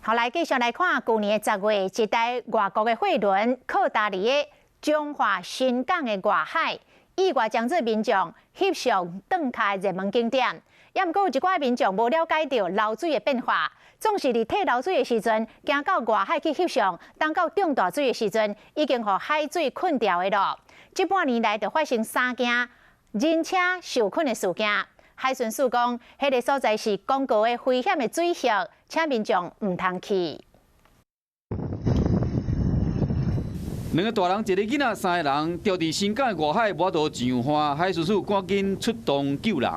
好，來繼續來看，舊年的10月，一台外國的貨輪靠達佇个彰化新港的外海，意外將這民眾翕相斷跤熱門景點。也毋過有一寡民眾無了解著流水的變化，總是佇退流水的時陣，行到外海去翕相，當到漲大水的時陣，已經予海水困牢的囉。這半年來就發生三件人車受困的事件。海巡署講，彼個所在是公告的危險的水域，請民眾毋通去。兩个大人，一个囡仔，三个人牢佇新港的外海，無法度上岸，海巡署趕緊出動救人。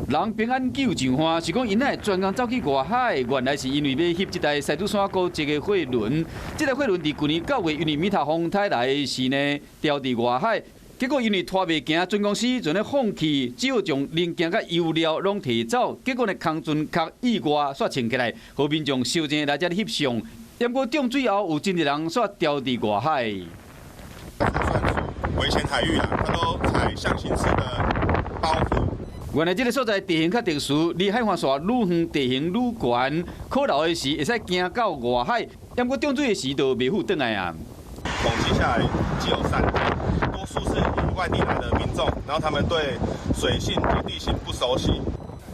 人平安救上岸，是講𪜶會專工走去外海，原來是因為欲翕這台獅子山古蹟的貨輪。這台貨輪佇舊年9月，因為米塔風颱來的時呢，牢佇外海，結果因為拖袂行，船公司就咧放棄，只好將零件佮油料攏提走。結果呢，空船殼意外煞穿起來，予民眾相爭來遮翕相。毋過漲水後，有真濟人煞牢佇外海。危險海域啊，它都採象形式的包覆。原來這个所在地形較特殊，離海岸線愈遠，地形愈懸，可流的時會使行到外海，毋過漲水的時就袂赴轉來啊。統計下來只有三件，多數是以外地來的民眾，然後他們對水性及地形不熟悉。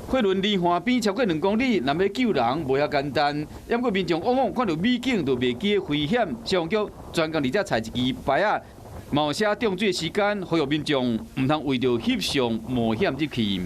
貨輪離岸邊超過2公里，若欲救人無遐簡單。毋過民眾往往看著美景就袂記危險，消防局專工佇遮採一支牌仔，嘛有寫漲水的時間，呼籲民眾毋通為著翕相冒險入去。